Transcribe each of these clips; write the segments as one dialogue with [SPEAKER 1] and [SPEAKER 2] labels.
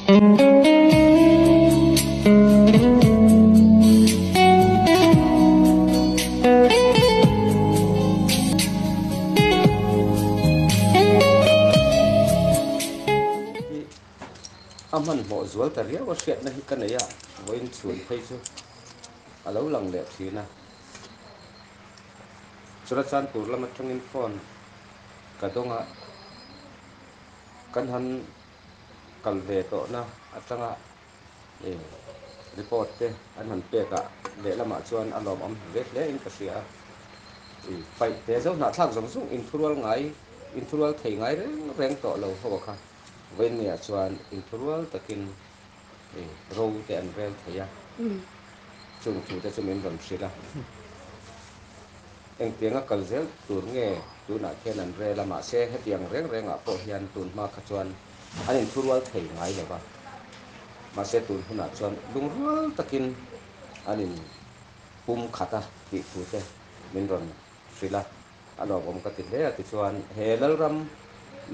[SPEAKER 1] Hi a hmanhmawh zual ta riau a hriatna hi ka nei a, vawiin chhun phei chu a lo lang leh thin a. Churachandpur lam atangin phone ka dawng a, kan han kal ve tawhna atanga report te an han pek a, lehlamah chuan a lawmawm ve hle in ka hria a. Paih te zo hnahthlak zawng zawng inthurual ngai, inthurual thei ngai reng reng tawh lo ho kha vawiinniah chuan inthurual takin ro te an rel thei a, chung thu te chu min rawn hrilh a. Engtianga kal zel tur nge tunah khian an rel a, mahse hetiang reng rengah pawh hian tun hma kha chuan an inthurual thei ngai lo va, mahse tun hunah chuan lungrual takin an in pum khat a tih thu te min rawn hrilh a, a lawmawm ka ti hle a. Tichuan he Lalram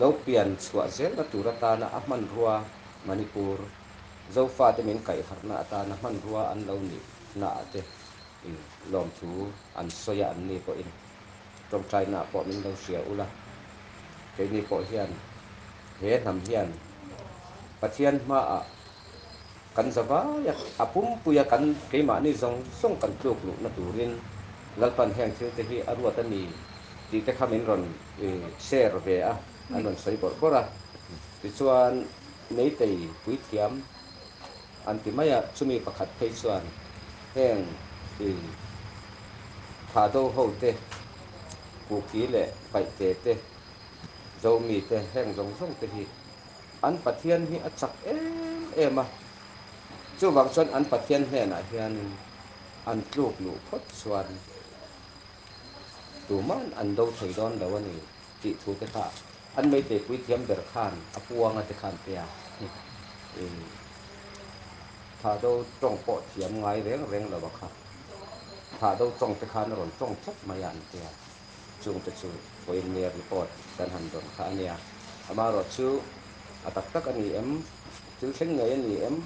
[SPEAKER 1] lo pian chhuah zelna tur atana a hmanrua Manipur Zofate min kaihharhna atana hmanrua an lo nihna ah te I lawmthu an sawi a an ni pawhin tawngtaina pawh min lo hria ula, keini pawh hian he hnam hian Pathian hmaah kan zavai a, a pumpuia kan keimahni zawng zawng kan tluk luhna turin Lalpan heng thil te hi a ruat a ni tih te kha min rawn share ve a, an rawn sawi bawrh bawrh a. Tichuan Meitei puithiam An ti mai a, chumi pakhat phei chuan heng i Thado ho te, Kuki leh Paihte te, Zomi te heng zawng zawng te hi an Pathian hi a chak em em a, chuvang chuan an Pathian hnenah hianin an tluk luh phawt chuan tuman an do thei dawn lo a ni tih thu te kha An meitei puithiam ber khan a puanga te khan tia i Thahdo tawng pawh thiam ngai reng reng lo a kha. Thahdo tawng te khan a rawn tawng tlat mai a an tia. Chung te chu vawiin report kan han dawn kha a nia. Amaherawh chu a tak tak a ni em, thil thleng ngei a ni em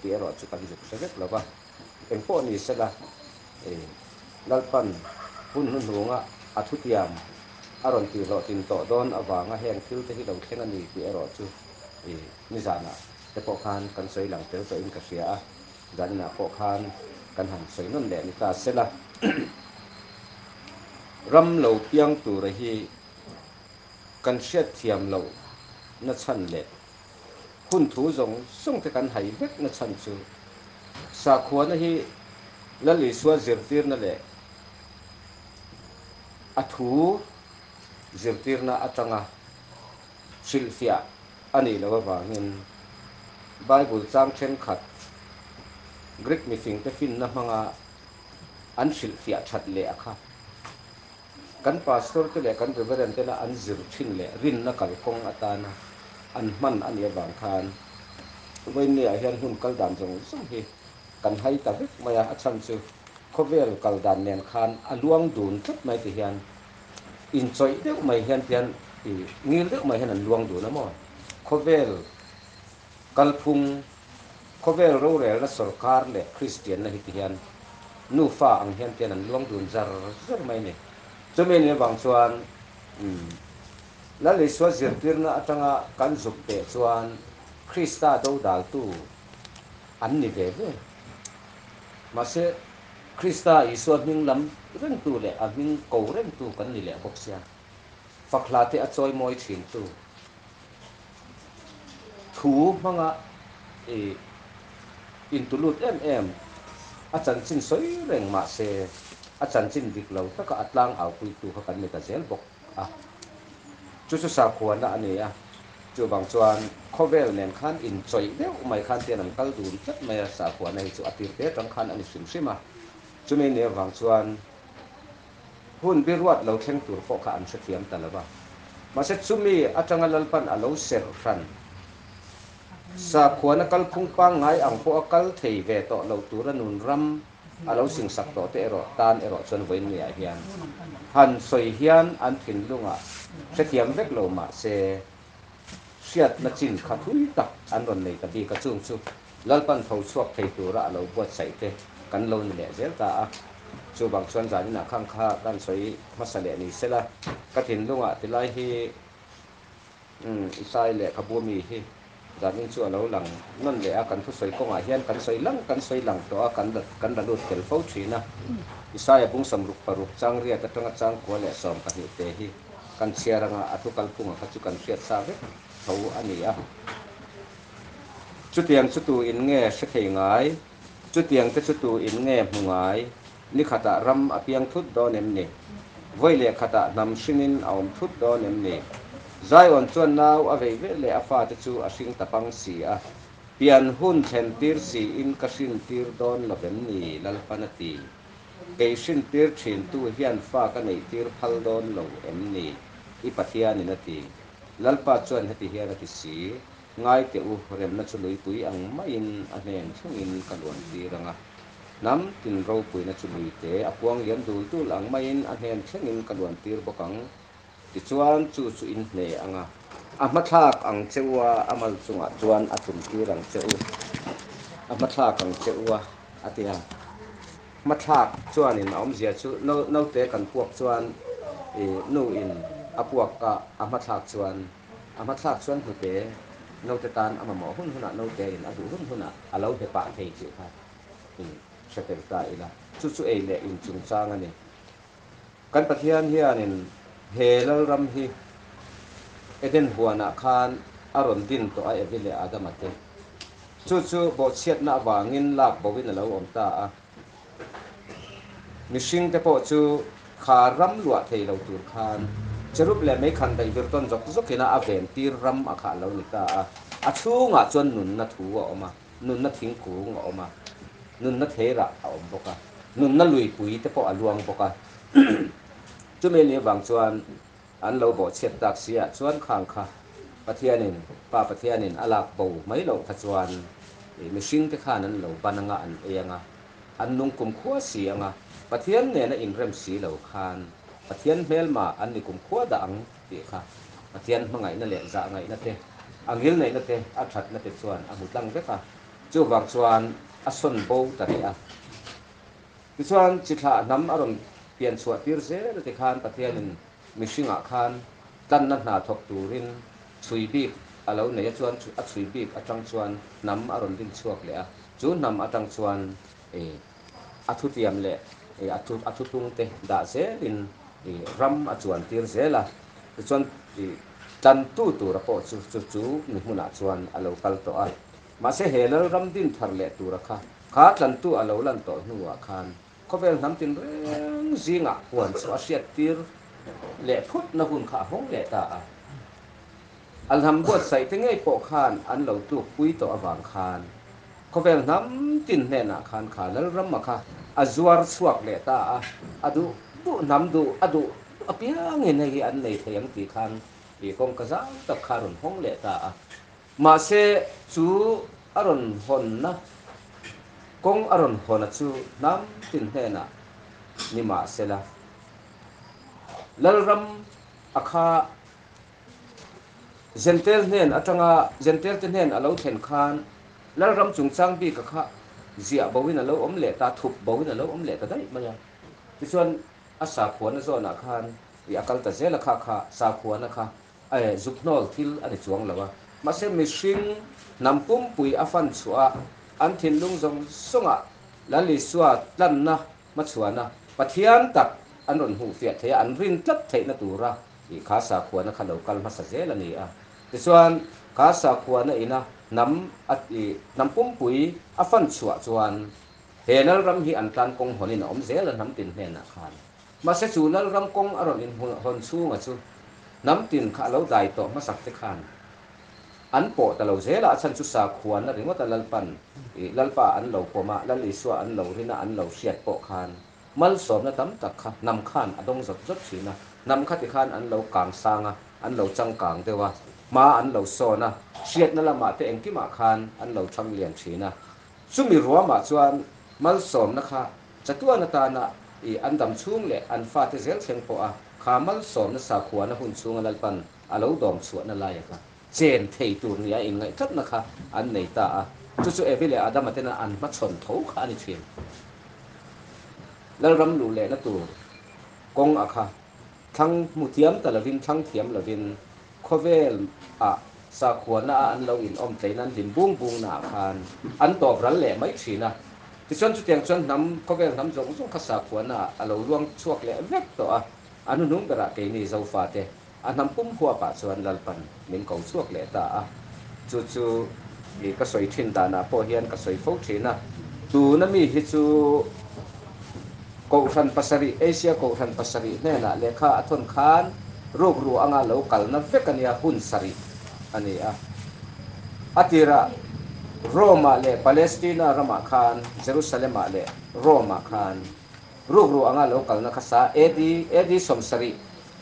[SPEAKER 1] tih erawh chu kan zuk hre vek lo va. Engpawh ni sela i Lalpan hun hnuhnunga a thutiam a rawn tih hlawhtlin tawh dawn avanga heng thil te hi lo thleng a ni tih erawh chu i nizanah te pawh khan kan sawi lang tel tawhin ka hria a, zaninah pawh khan kan han sawi nawn leh ni ta sela. Ram lo piang tura hi kan hriatthiam loh na chhan leh hun thu zawng zawng te kan hai vek na chhan chu sakhuana hi Lal Isua zirtirna leh A thu zirtirna atanga hrilhfiah a nih loh avangin Bible chang thenkhat Greek mifingte finna hmanga an hrilhfiah that leh a kha. Kan pastor te leh kan reverend tena an zir thin leh rinna kalkawng atana an hman a nih avang khan vawiinniah hian hun kal dan zawng zawng hi kan hai ta vek mai a, a chhan chu Khawvel kal dan nen khan a luang dun tlat mai ti hian inchawih deuh mai hian tian i ngil deuh mai hian an luang dun a maw? Khawvel kalphung, khawvel rorelna sorkar leh Kristianna hi ti hian nufa ang hian tian an luang dun zar zar mai a ni. Chumi nih avang chuan Lal Isua zirtirna atanga kan zuk teh chuan Krista dodaltu an ni ve ve. Mahse, Krista Isua hming lam rengtu leh a hming ko rengtu kan ni leh bawk sia. Fakhla te a chawi mawi thintu thu hmanga i intulut em em a chanchin sawi reng mahse a chanchin dik lo taka a tlang aupuitu kha kan ni ta zel bawk a. Chu chu sakhuana a ni a. Chuvang chuan khawvel nen khan inchawih deuh mai khan tian an kal dun tlat mai a, sakhuana hi chu a tir te atang khan a ni hrim hrim a. Chumi nih avang chuan hun biruat lo thleng tur pawh kha an hrethiam ta lo va. Mahse chumi atanga Lalpan a lo serh hran sakhuana kalphung pangngai ang pawh a kal thei ve tawh lo tura nun ram a lo singsak tawh te erawh tan erawh chuan vawiinniah hian han sawi hian an thinlungah hrethiam vek lo mah se hriatna chin kha thui tak an rawn nei ta bik a, chung chu Lalpan tho chhuak thei tura a lo buatsaih te kan lo ni leh zel ta a. Chuvang chuan zaninah khang kha kan sawi hmasa leh ni sela, ka thinlungah tilai hi Isai lehkhabu mi hi zanin chu a lo lang nawn leh a, kan thusawi kawngah hian kan sawi lang kan sawi lang tawh a, kan kan la lut tel fo thin a. Isaia bung 66 chang riat atanga chang 112 te hi kan chhiar anga a thu kalphunga kha chu kan hriat sa vek tho a ni a. Chutiang chu tu in nge hre thei ngai? Chutiang te chu tu in nge hmu ngai? Ni khatah ram a piang thut dawn em ni? Vawi leh khatah hnam hringin a awm thut dawn em ni? Zion chuan nau a vei ve leh a fate chu a hring ta pang si a. Pian hun thlen tir siin ka hrin tir dawn lo vem ni? Lalpan a ti. Kei hrin tir thin tu hian fa ka neih tir phal dawn lo em ni? I Pathianin a ti. Lalpa chuan heti hian a ti si, Ngai teh u, remna chu luipui ang maiin a hnen thlengin ka luan tir ang a. Hnam tin ropuina chu luite a kuang liam dul dul ang maiin a hnen thlengin ka luan tir bawk ang. Tichuan chu chu in hne ang a. A hmathlak ang che u a, a mal chungah chuan a tlum tir ang che u. A hmathlak ang che u a, a ti a. Hmathlak chuanin a awmzia chu naute kan puak chuan i nu in a puak a, a hmathlak chuan a hmathlak chuan hnute naute tan a mamawh hun hunah naute in a duh hun hunah a lo hne pah thei tih kha in hre tel ta ila. Chu chu ei leh in chungchang a ni. Kan Pathian hianin he Lalram hi Eden huanah khan a rawn din tawh a Evi leh Adama te. Chu chu bawhchhiatna avangin lak boin a lo awm ta a. Mihring te pawh chu kha ram luah thei lo tur khan cherub leh meikhan daih vir tawn zawk zawkina a ven tir ram a kha a lo ni ta a. A chhungah chuan nunna thu a awm a. Nunna thingkung a awm a, nunna theirah a awm bawk a, nunna luipui te pawh a luang bawk a. Chumi ni avang chuan an lo bawhchhiat tak si ah chuan khang kha Pathianin, Pa Pathianin a lak bo mai loh kha chuan mihring te khan an lo ban anga an ei anga, an nung kumkhua si anga, Pathian nena inrem si lo khan Pathian hmelma an ni kumkhua dah ang. Tih kha Pathian hmangaihna leh zahngaihna te, a ngilneihna te, a thatna te chuan a hmu tlang vek a, chuvang chuan a sawn bo ta rih a. Tichuan, chi thlah hnam a rawn pian chhuah tir zel a tikhan Pathianin mihringah khan tlanna hna thawk turin chhui bik a lo nei a, chuan a chhui bik atang chuan hnam a rawn din chhuak leh a, chu hnam atang chuan a thutiam leh a thutlung te dah zelin ram a chuan tir zel a, tichuan tlantu tura pawh chu chu chu mi hmunah chuan a lo kal tawh a. Mahse he Lalram din thar leh tura kha kha tlantu a lo lan tawh hnuah khan khawvel hnam tin reng zingah huan chu a hriat tir leh phutna hun kha a hawng leh ta a. A hnam buatsaih te ngei pawh khan an lo tlukpui tawh avang khan Khawvel hnam tin hnenah khan kha Lalrama kha a zuar chhuak leh ta a, a duh duh hnam duh a duh duh apiangin hei hi an nei thei ang tih khan ih kawngka zau tak kha a rawn hawng leh ta a. Mahse chu a rawn hawnna kawng a rawn hawna chu hnam tin hnenah ni mahsela Lalram a kha Zentel hnen atanga Zentel te hnen a lo thlen khan Lalram chungchang bika kha ziah boin a lo awm leh ta, thup boin a lo awm leh ta daih mai a. Tichuan a sakhuana zawnah khan ih a kal ta zel a, kha kha sakhuana kha zuk hnawl thil a ni chuang lo a. Mahse mihring hnam pumpui a fan chhuah a, an thinlung zawng zawngah Lal Isua tlanna hmachhuana Pathian tak an rawn hmuhfiah theih a, an rin tlat theihna tura ih kha sakhuana kha lo kal hmasa zel a ni a. Tichuan, kha sakhuana ina hnam a ih hnam pumpui a fan chhuah chuan he Lalram hi an tan kawng hawnin a awm zel a hnam tin hnenah khan. Mahse chu Lalram kawng a rawn inhawn chhunga chu hnam tin kha a lo dai tawh hmasak te khan an pawh ta lo zel a, a chhan chu sakhuana ringawt a Lalpan ih Lalpa an lo pawm a, Lal Isua an lo rin a, an lo hriat pawh khan Malsawmna tam tak kha hnam khan a dawng zawt zawt thin a, hnam kha tikhan an lo kang sang a, an lo changkang deuh a, hma an lo sawn a, hriatna lamah te engkimah khan an lo thang lian thin a. Chumi ruamah chuan malsawmna kha chatuan atana i an dam chhung leh an fate zel thleng pawh a, kha malsawmna sakhuana hun chhunga Lalpan a lo dawm chhuahna laia kha. chen thei tur nia inngaih tlatna kha an nei ta a. Chu chu Evi leh Adama tena an hmachhawn tho kha a ni thin. Lalram luh lehna tur kawng a kha thlang hmu thiam ta lovin, thlang thiam lovin khawvel ah sakhuana a an lo in awm tlein an hlim bung bung naah khan an tawp ral leh mai thin a. Tichuan chutiang chuan hnam, khawvel hnam zawng zawng kha sakhuana ah a lo luang chhuak leh vek tawh a. A hnuhnung berah keini Zofate A hnam pum huapah chuan Lalpan min ko chhuak leh ta a, chu chu i ka sawi thin danah pawh hian ka sawi fo thin a, tuna mi hi chu Kohhran pasarih, Asia Kohhran pasarih hnenah lehkha a thawn khan rukru anga lo kalna vek a nia, hun sarih a ni a. A tirah Rome-ah leh Palestina ramah khan, Jerusalem-ah leh Rome-ah khan rukru anga lo kalna kha sa AD, AD 70,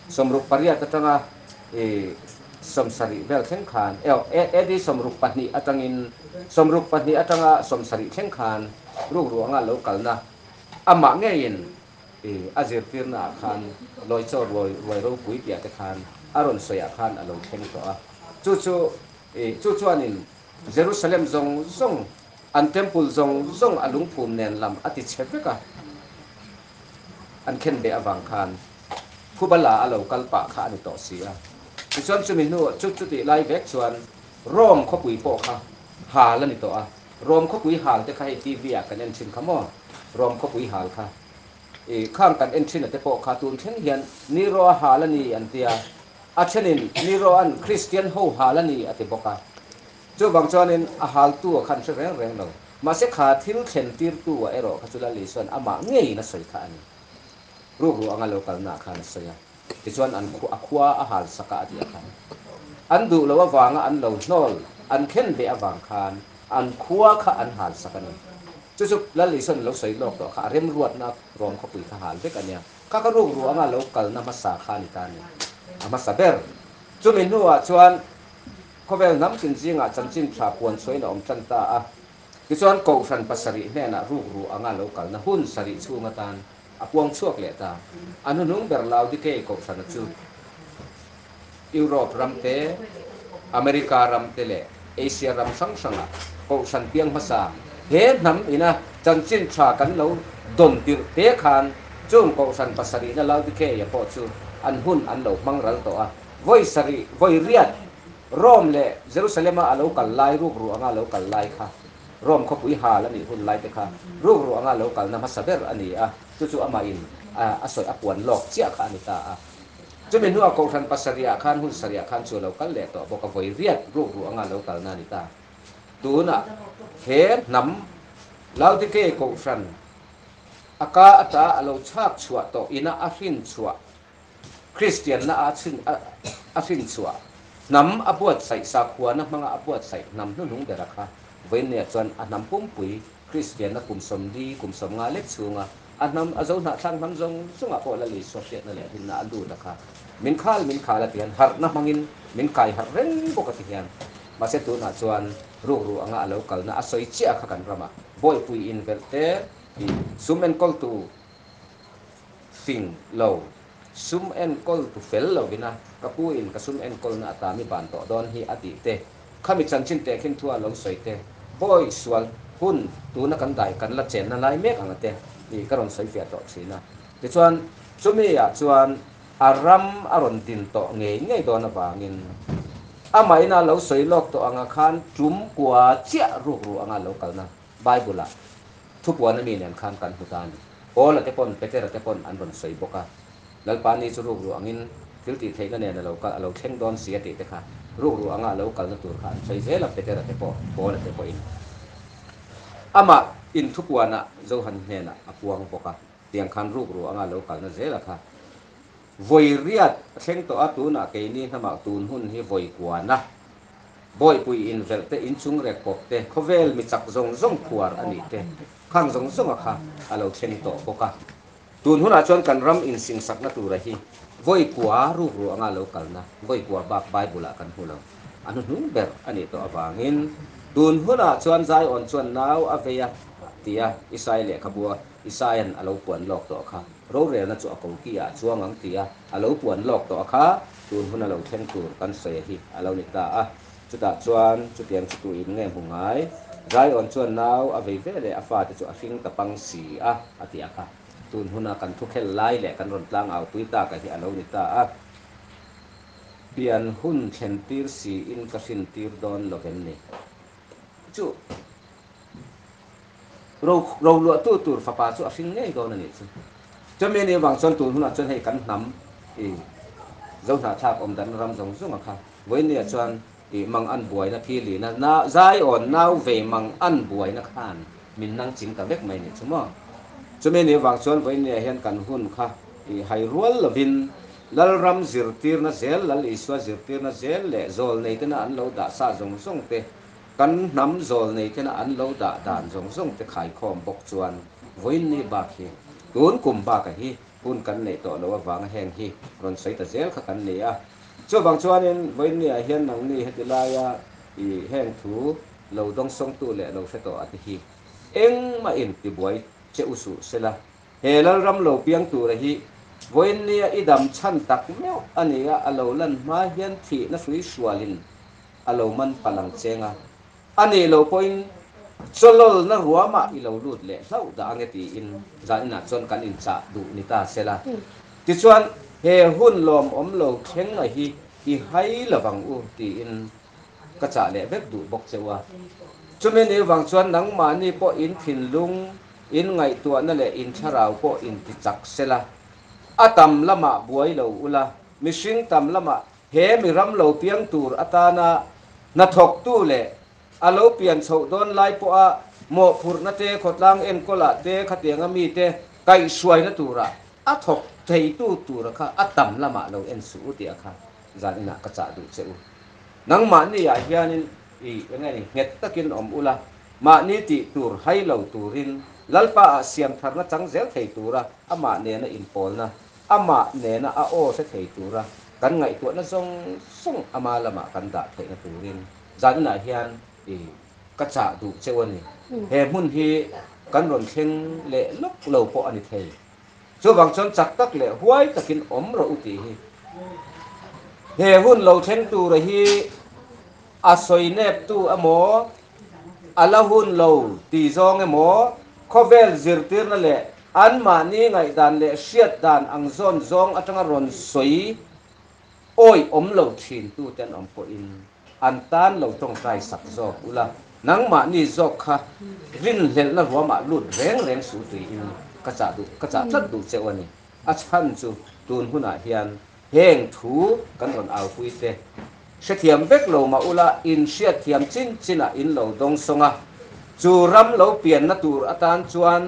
[SPEAKER 1] 68 atanga i 70 vel thleng khan, AD 62 atangin 62 atanga 70 thleng khan rukru anga lo kalna amah ngeiin i a zirtirna ah khan lawichaw ruai ruai ropui tih ah te khan a rawn sawi ah khan a lo thleng tawh a. Chu chu i chu chuanin Jerusalem zawng zawng an temple zawng zawng a lungphum nen lam a ti chhe vek a, an khen beh avang khan Phubala a lo kal pah kha a ni tawh si a. Tichuan chumi hnu chu chutih lai vek chuan Rome khawpui pawh kha hal a ni tawh a. Rome khawpui hal te kha hei TV ah kan en thin kha maw? Rome khawpui hal kha i khang kan en thin a te pawh kha tun thleng hian Nero a hal a ni an tia, a thenin Nero an Christian ho hal a ni a ti bawk a. Chuvang chuanin a haltu a khan hre reng reng lo. Mahse kha thil thlen tirtu ah erawh kha chu Lal Isuan amah ngeiin a sawi kha a ni. Rukru anga lo kalnaah khan a sawi a, tichuan an a khua a hal sak a a ti a kha. An duh loh avanga an lo hnawl, an khen beh avang khan an khua kha an hal sak a ni. Chu chu Lal Isuan lo sawi lawk tawh kha a remruatna Rom khawpui kha hal vek a nia. Kha ka rukru anga lo kalna hmasa kha a ni ta a ni. A hmasa ber. Chumi hnuah chuan khawvel hnam tin zingah chanchin tha puan chhuain a awm tan ta a. Tichuan Kohhran pasarih hnenah rukru anga lo kalna hun sarih chhung atan a puang chhuak leh ta. A hnuhnung ber Laodikei Kohhrana chu Europe ram te, America ram te leh Asia ram hrang hrangah Kohhran piang hmasa he hnam ina chanchin tha kan lo dawn tirh te khan chung Kohhran pasarihna Laodikeia pawh chu an hun an lo hmang ral tawh a. Vawi sarih, vawi riat Rome leh Jerusalem-a a lo kal lai rukru anga lo kal lai kha Rome khawpui hal a nih hun lai te kha rukru anga lo kalna hmasa ber a ni a, chu chu amahin a sawi a puan lawk chiah kha a ni ta a. Chumi hnuah Kohhran pasarihah khan hun sarihah khan chu a lo kal leh tawh bawk a, vawi riat rukru anga lo kalna a ni ta. Tunah he hnam Laodikei Kohhran a ka ata a lo chhak chhuah tawh ina a hrin chhuah Kristianna a chhin a hrin chhuah hnam a buatsaih sakhuana hmanga a buatsaih hnam hnuhnung bera kha vawiinniah chuan a hnam pumpui Kristianna kum sawmli kum sawmnga lek chhunga a hnam a zo hnahthlak hnam zawng zawngah pawh Lal Isua hriatna leh rinna a lut a kha min khal min khal a ti hian harhna hmangin min kai harh reng bawk a ti hian mahse tunah chuan rukru anga a lo kalna a sawi chiah kha kan ramah bawihpui invelh te sum enkawltu Fing lo, sum enkawl tu fel lovin a, ka pu in ka sum enkawlna a ta mi ban tawh dawn hi a tih te, khami chanchin teh khin thu a lo sawi te, bawi sual hun tuna kan dai kan la chenna lai mek ang a te tih ka rawn sawi fiah tawh thin a. Tichuan, chumi ah chuan a ram a rawn din tawh ngei ngei dawn avangin amah ina lo sawi lawk tawh anga khan tum kua chiah rukru anga lo kalna Bible-ah thupuan a mi nen khan kan hmu ta a ni. Paula te pawn, Petera te pawn an rawn sawi bawk a. Lalpa ni chu rukru angin thil tih theihna nen a lo kal, a lo thleng dawn si a tih te kha rukru anga a lo kalna tur kha an sawi zel a, Petera te pawh, Paula te pawhin. Amah in thupuanah Johan hnenah a puang bawk a, tiang khan rukru anga a lo kalna zel a kha. Vawi riat a thleng tawh a, tunah keini hnamah tun hun hi vawi kuana Bawihpui invelh te, inchung rek pawp te, khawvel mi chak zawng zawng phuar a nih te, khang zawng zawnga kha a lo thleng tawh bawk a. Tun hunah chuan kan ram insingsakna tura hi vawi kua rukru anga lo kalna, vawi kua bak Bible-ah kan hmu lo. A hnuhnung ber a nih tawh avangin tun hunah chuan Zion chuan nau a vei a tia Isai lehkhabua Isaia'n a lo puan lawk tawh kha rorelna chu a koki ah chuang ang tia a lo puan lawk tawh kha tun huna lo thleng tur kan sawi hi a lo ni ta a. Chutah chuan chutiang chu tuin nge hmu ngai? Zion chuan nau a vei ve leh a fate chu a hring ta pang si a, a ti a kha. Tun huna kan thukhel lai leh kan rawn tlang au pui taka hi a lo ni ta a. Pian hun thlen tir siin ka hrin tir dawn lo vem ni? Chu ro roluahtu tur fapa chu a hring ngei dawn a nih chu. Chumi anih avang chuan tun hunah chuan hei kan hnam i Zohnahthlak awm danna ram zawng zawng a kha. Vawinia chuan i mang an buaina thi lina na Zion nau vei mang an buaina khan min nang ching ta vek mai nih chu maw. Chumi anih avang chuan vawinia hian kan hun kha i hai rual lovin Lalram zirtirna zel, Lal Isua zirtirna zel leh zawlnei tena an lo dah sa zawng zawng te, kan hnam zawlnei tena an lo dah dan zawng zawng te khaikhawm bawk chuan vawiinni bak hi tun kum baka hi hun kan neih tawh loh avanga heng hi rawn sawi ta zel kha kan ni a. Chuvang chuanin vawiinniah hian nangni heti laia i heng thu lo dawngsawngtu leh lo hre tawh a te hi engmah in tibuai che u suh sela. He Lalram lo piang tura hi vawiinnia i dam chhan tak meuh a ni a, a lo lan hma hian thihna hrui hrualin a lo man palh ang cheng a, a nih loh pawhin chawlawlna ruamah i lo lut leh hlauh dah ange tiin zaninah chuan kan inchah duh ni ta sela. Tichuan, he hun lawmawm lo thleng a hi i hai lovang u tiin ka chah leh vek duh bawk che u a. Chumi ni vang chuan nangmahni pawh in thinlung, in ngaihtuahna leh in thlarau pawh inti chak sela, a tam lamah buai lo ula, mihring tam lamah He mi ram lo piang tur atana hnathawktu leh a lo pian chhoh dawn lai pawha mawhphurhna te, khawtlang enkawlah te, khatianga mite kaihhruaina tura a thawk theitu tura kha a tam lamah lo en suh u tih a kha zan inah ka chah duh che u. Nangmahni ah hianin i eng nge ni nghet takin awm ula, mahni tih tur hai lo turin Lalpa ah siam tharna chang zel thei tura amah nena inpawlna Amah nena a aw hre thei tura kan ngaihtuahna zawng zawng ama lamah kan dah theihna turin zaninah hian i ka chah duh cheu a ni. He hmun hi kan rawn thleng leh lawk lo pawh a ni thei. Chuvang chuan chak tak leh huai takin awm rawh u tih hi he hun lo thleng tura hi a sawi neptu emaw, a la hun lo ti zawng emaw, khawvel zirtirna leh Anmahni ngaihdan leh hriat dan ang zawn zawng atanga rawn sawi awih awm lo thin tute an awm pawhin an tan lo tawngtai sak zawk ula, nangmahni zawk kha rinhlelhna ruamah lut reng reng suh tuiin ka chah duh ka chah tlat duh cheu a ni. A chhan chu tun hunah hian heng thu kan rawn aupui te hrethiam vek lo mah ula in hriatthiam chin chinah in lo dawng sawng a, chu ram lo pianna tur atan chuan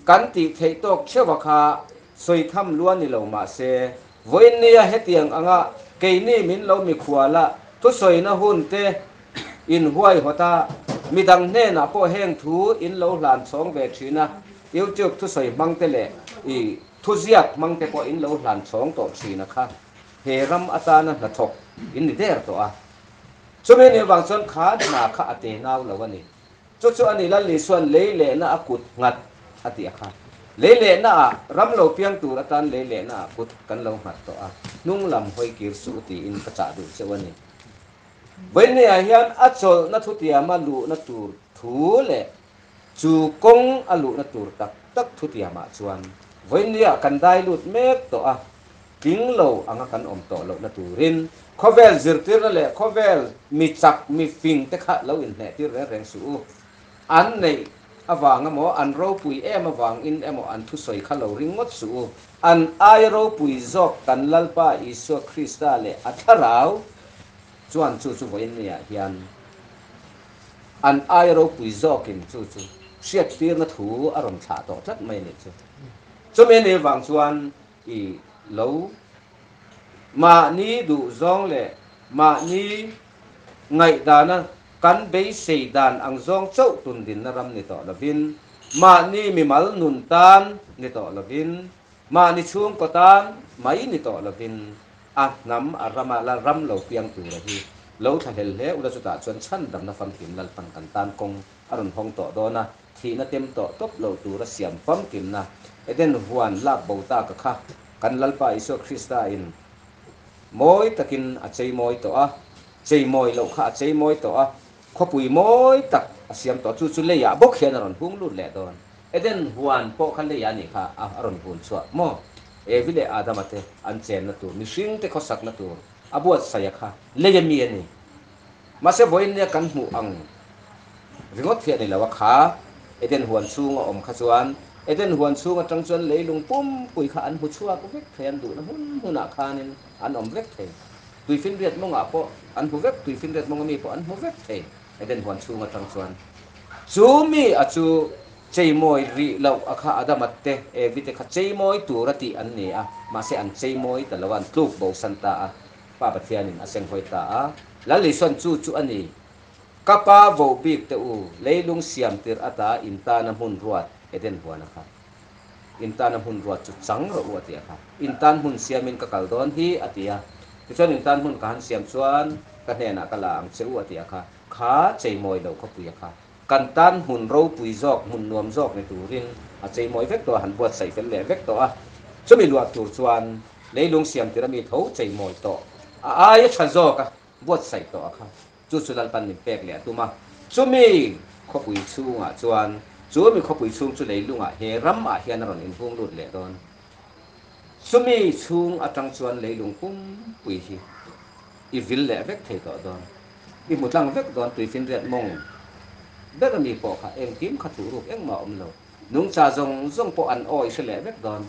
[SPEAKER 1] kan tih theih tawk theuh a kha sawi tham lua ni lo mah se, vawiinnia hetiang anga keini min lo mikhual a thusawina hun te in huaihawt a, midang hnenah pawh heng thu in lo hlan chhawng ve thin a, YouTube thusawi hmang te leh i thuziak hmang te pawh in lo hlan chhawng tawh thin a kha. He ram atana hnathawk in ni der tawh a. Chumi ni avang chuan kha hna kha a te nau lo a ni. Chu chu a ni Lal Isua'n lei lehna a kut nghat a tih a kha. Lei lehna ah ram lo piang tur atan lei lehna ah kut kan lo nghat tawh a, hnung lam hawi kir suh u tiin ka chah duh cheu a ni. Vawinia hian a chawlhna thutiama luhna tur thu leh chu kawng a luhna tur tak tak thutiamah chuan vawinia kan dai lut mek tawh a. Tling lo anga kan awm tawh lohna turin khawvel zirtirna leh khawvel mi chak mi fing te kha lo inhnehtir reng reng suh u. An neih avang emaw, an ropui em avangin emaw an thusawi kha lo ring ngawt suh u. An aia ropui zawk kan Lalpa Isua Krista leh a thlarau chuan chu chu vawiinniah hian an aia ropui zawkin chu chu hriattirna thu a rawn thlah tawh tlat mai a nih chu. Chumi a nih avang chuan I lo mahni duhzawng leh mahni ngaihdana kan beisei dan ang zawng chauh tundinna ram ni tawh lovin, mahni mimal nun tan ni tawh lovin, mahni chhungkaw tan mai ni tawh lovin, a hnam a rama la ram lo piang tura hi lo thlahlel hle ula chutah chuan chhandamna famkim Lalpan kan tan kawng a rawn hawng tawh dawn a. Thihna tem tawh tawp loh tura siam famkimna Eden huan lak bo taka kha kan Lalpa Isua Krista in mawi takin a chei mawi tawh a. Cheimawi loh kha a cheimawi tawh a, khawpui mawi tak a siam tawh. Chu chu leiah bawk hian a rawn hung lut leh dawn. Eden huan pawh kha leiah a nih kha a rawn hun chhuah maw? Evi leh Adama te an chenna tur, mihringte khawsakna tur a buatsaih a kha lei a mi a ni. Mahse vawiin nia kan hmuh ang ringawt hi a ni lo a kha. Eden huan chhunga awm kha chuan Eden huan chhung atang chuan leilung pumpui kha an hmu chhuak vek thei, an duhna hmun hmunah khanin an awm vek thei. Tuifinriat mawngah pawh an hmu vek, tuifinriat mawnga mi pawh an hmu vek thei Eden huan chhung atang chuan. Chu mi a chu cheimawi rih loh a kha Adama te Evi te kha cheimawi tur a tih an ni a, mahse an cheimawi ta lo a, an tluk bosan ta a. Pa Pathianin a senghawi ta a, Lal Isuan chu chu a ni, Ka pa voh bik te u, leilung siam tirh ata in tana hmun ruat Eden huana kha. In tana hmun ruat chu chang rawh u a ti a kha. In tan hmun siamin ka kal dawn hi a ti a. Tichuan in tan hmun ka han siam chuan ka hnenah ka la ang che u a ti a kha. Kha cheimawi lo khawpui a kha. Kan tan hmun ropui zawk, hmun nuam zawk ni turin a cheimawi vek tawh a, han buatsaih fel leh vek tawh a. Chumi luah tur chuan Leilung siam tir ami tho cheimawi tawh a aia tha zawk a buatsaih tawh a kha chu chu Lalpan min pek leh a tum a. Chumi khawpui chhungah chuan chu mi khawpui chhung chu leilungah he ram ah hian a rawn inhung lut leh dawn. Chumi chhung atang chuan leilung pumpui hi i vil leh vek thei tawh dawn. I hmu tlang vek dawn tuifinriat mawng ber ami pawh kha engkim kha thuhruk engmah a awm lo. Nungcha zawng zawng pawh an awi hre leh vek dawn.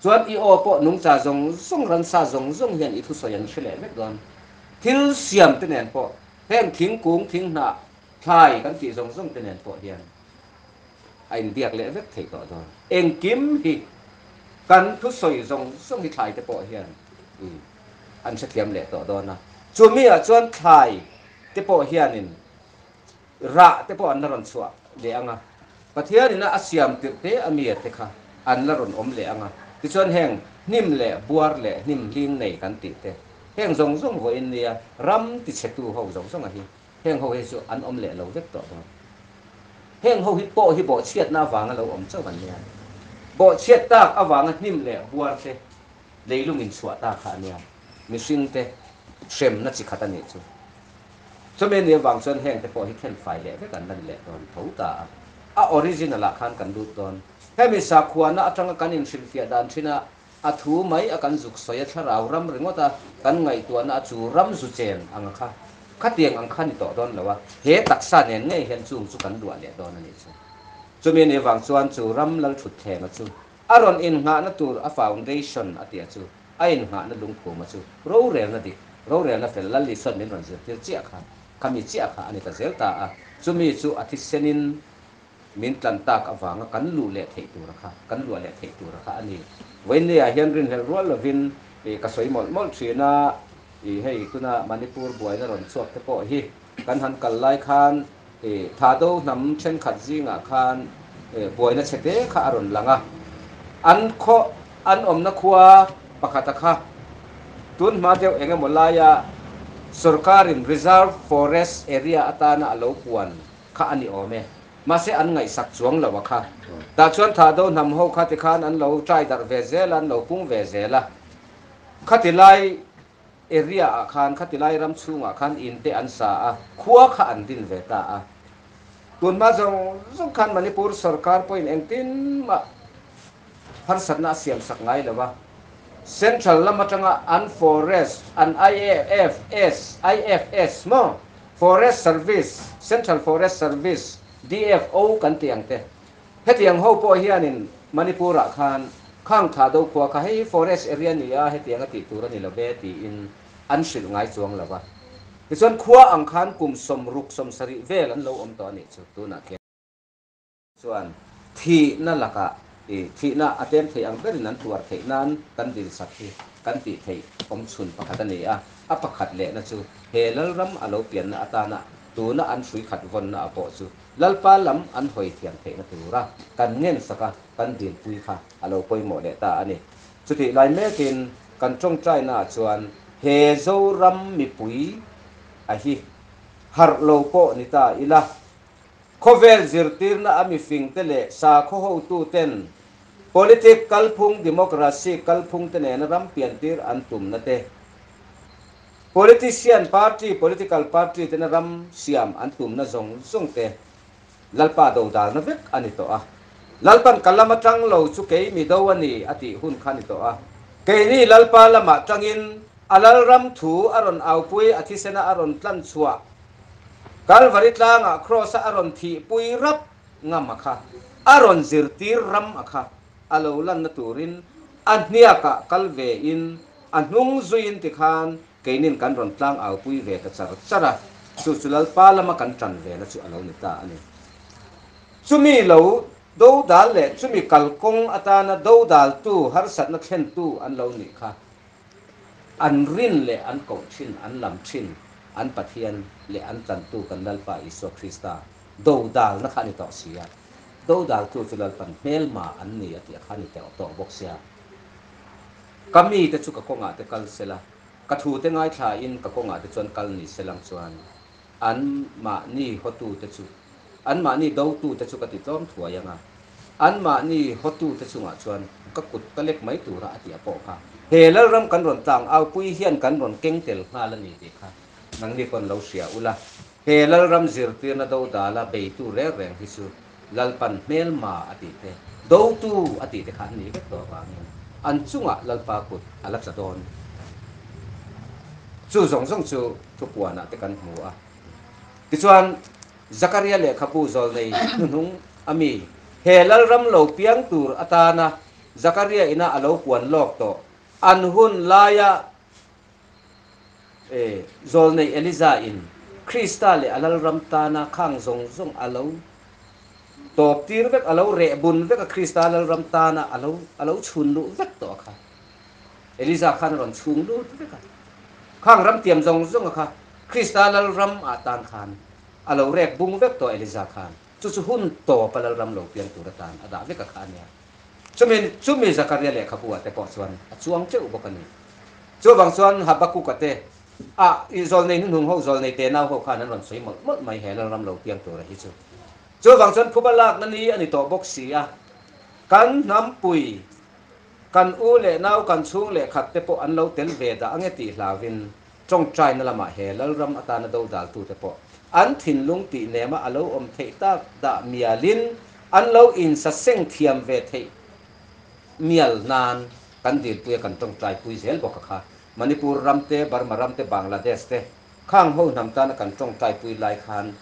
[SPEAKER 1] Chuan i aw pawh nungcha zawng zawng, ransa zawng zawng hian i thusawi an hre leh vek dawn. Thil siam te nen pawh, heng thingkung, thinghnah, thlai kan tih zawng zawng te nen pawh hian a inbiak leh vek thei tawh dawn. Engkim hi kan thusawi zawng zawng hi thlai te pawh hian an hrethiam leh tawh dawn a. Chumi ah chuan thlai te pawh hianin Rah te pawh an la rawn chhuah leh ang a, Pathianin a siam tirh te a mi te kha an la rawn awm leh ang a, tichuan heng hnim leh buar leh hnim hling nei kan tih te, heng zawng zawng vawiin nia ram tichhetu ho zawng zawnga hi heng ho hi chu an awm leh lo vek tawh dawn. Heng ho hi pawh hi bawhchhiatna avanga lo awm chauh an nia. Bawhchhiat tak avanga hnim leh buar te leilung inchhuah ta kha a nia. Mihring te hremna chi khat a nih chu. Chumi ni avang chuan heng te pawh hi then fai leh vek an la ni leh dawn tho ta a, a original ah khan kan lut dawn. Hemi sakhuana atanga kan inhrilhfiah dan thin a, a thu mai a kan zuk sawi a thlarau ram ringawt a kan ngaihtuahna a chu ram zu chen ang a kha, khatiang ang kha ni tawh dawn lo a, he taksa nen ngei hian chung chu kan luah leh dawn a nih chu. Chumi ni avang chuan chu ram lalthutthleng a chu a rawn innghahna tur a foundation a tih a chu A innghahna lungphuma chu rorelna dik, rorelna fel Lal Isuan min rawn zirtir chiah kha, khami chiah kha a ni ta zel ta a. Chumi chu a thisenin min tlan tak avanga kan luh leh theih tura kha, kan luah leh theih tura kha a ni. Vawiinniah hian rinhlelh rual lovin ka sawi mawlh mawlh thin a, hei tuna Manipur buaina rawn chhuak te pawh hi kan han kal lai khan Thado hnam thenkhat zingah khan buaina chhe te kha a rawn lang a. An khaw an awmna khua pakhata kha tun hma deuh eng emaw laia sorkarin reserve forest area atana a lo puan kha a ni awm e. Mahse an ngaihsak chuang lo a kha. Tah chuan Thado hnam ho kha tikhan an lo try darh ve zel a, an lo pung ve zel a. Khati lai Area ah khan khatilai ram chhungah khan in te an sa a, khua kha an din ve ta a. Tunhma zawng zawng khan Manipur sorkar pawhin engtin mah harsatna a siam sak ngai lo a. Central lam atanga an forest, an IAFS, IFS maw? Forest Service, Central Forest Service, DFO kan tih ang te. Hetiang ho pawh hianin Manipur ah khan khang thla do khua kha hei hi forest area ni a, hetiang a tih tur a ni lo ve tiin an hrilh ngai chuang lo a. Tichuan khua ang khan kum 60 70 vel an lo awm tawh a nih chu tunah khian. Chuan thihna lakah i thihna a tlem theih ang berin an tuar theih nan kan dilsak hi kan tih theih awm chhun pakhat a ni a. A pakhat lehna chu he Lalram a lo pianna atana tuna an hrui khat vawnna a pawh chu Lalpa lam an hawi thiam theihna tura kan ngensak a, kan dilpui kha a lo pawimawh leh ta a ni. Chutih lai mekin kan tawngtainaah chuan he Zoram mipui a hi harh lo pawh ni ta ila, khawvel zirtirna a mifingte leh sakhaw hotuten politic kalphung, democracy kalphung te nena ram piantir an tumna te, Politician party, political party tena ram siam an tumna zawng zawng te Lalpa dodalna vek a ni tawh a. Lalpan ka lam atang lo chu kei mi do a ni a tih hun kha a ni tawh a. Keini Lalpa lamah tangin a Lalram thu a rawn aupui, a thisena a rawn tlan chhuah, Kalvari tlangah Kraws-a a rawn thihpui rap ngam a kha, a rawn zirtir ram a kha a lo lanna turin a hniakah kal vein a hnung zuiin tikhan Keinin kan rawn tlang aupui ve ta char char a, chu chu Lalpa lama kan tan vena chu a lo ni ta a ni. Chumi lo dodal leh chumi kalkawng atana dodaltu harsatna thlentu an lo nih kha an rin leh an koh thin, an lam thin, an Pathian leh an tlantu kan Lalpa Isua Krista dodalna kha a ni tawh si a. Dodaltu chu Lalpan hmelma an ni a tih kha a ni tawh bawk sia. Ka mite chu ka kawngah te kal sela, ka thute ngaithlain ka kawngah te chuan kal ni selang chuan an mahni hawtute chu, an mahni dotute chu ka ti tlawm thuai ang a, an mahni hawtute chungah chuan ka kut ka lek mai tura a tih a pawh kha. He Lalram kan rawn tlang aupui hian kan rawn keng tel nghal a ni tih kha nangni pawn lo hria ula, he Lalram zirtirna dodala beitu reng reng hi chu Lalpan hmelma a tih te, dotu a tih te kha an nih vek tawh avangin an chungah Lalpa kut a la tla dawn. Chu zawng zawng chu thupuanah te kan hmu a. Tichuan, Zakaria lehkhabu zawlnei hnuhnung a mi, he Lalram lo piang tur atana Zakaria ina a lo puan lawk tawh an hun laia E, zawlnei Eliza in Krista leh a Lalram tana khang zawng zawng a lo tawp tir vek, a lo reh bun vek a, Krista Lalram tana a lo a lo chhun luh vek tawh a kha. Eliza khan a rawn chhung lut vek a. Khang ram tiam zawng zawng a kha Krista Lalram ah tan khan a lo rek bung vek tawh Eliza khan. Chu chu hun tawp a Lalram lo piang tur atan a dah vek a kha a nia. Chumi chumi Zakaria lehkhabu ah te pawh chuan a chuang teuh bawk a ni. Chuvang chuan Habakkuk-a te, a i zawlnei hnuhnung ho zawlnei te nau ho khan an rawn sawi mawlh mawlh mai he Lalram lo piang tura hi chu. Chuvang chuan phuba lakna ni a ni tawh bawk si a, kan hnampui, kan u leh nau, kan chhung leh khat te pawh an lo tel ve dah ange tih hlauhin tawngtaina lamah he Lalram atana dodaltute pawh an thinlung tih nema a lo awm theih tak dah mialin an lo insaseng thiam ve theih mial nan kan dilpui a kan tawngtaipui zel bawk a kha. Manipur ram te, Burma ram te, Bangladesh te khang ho hnam tana kan tawngtaipui lai khan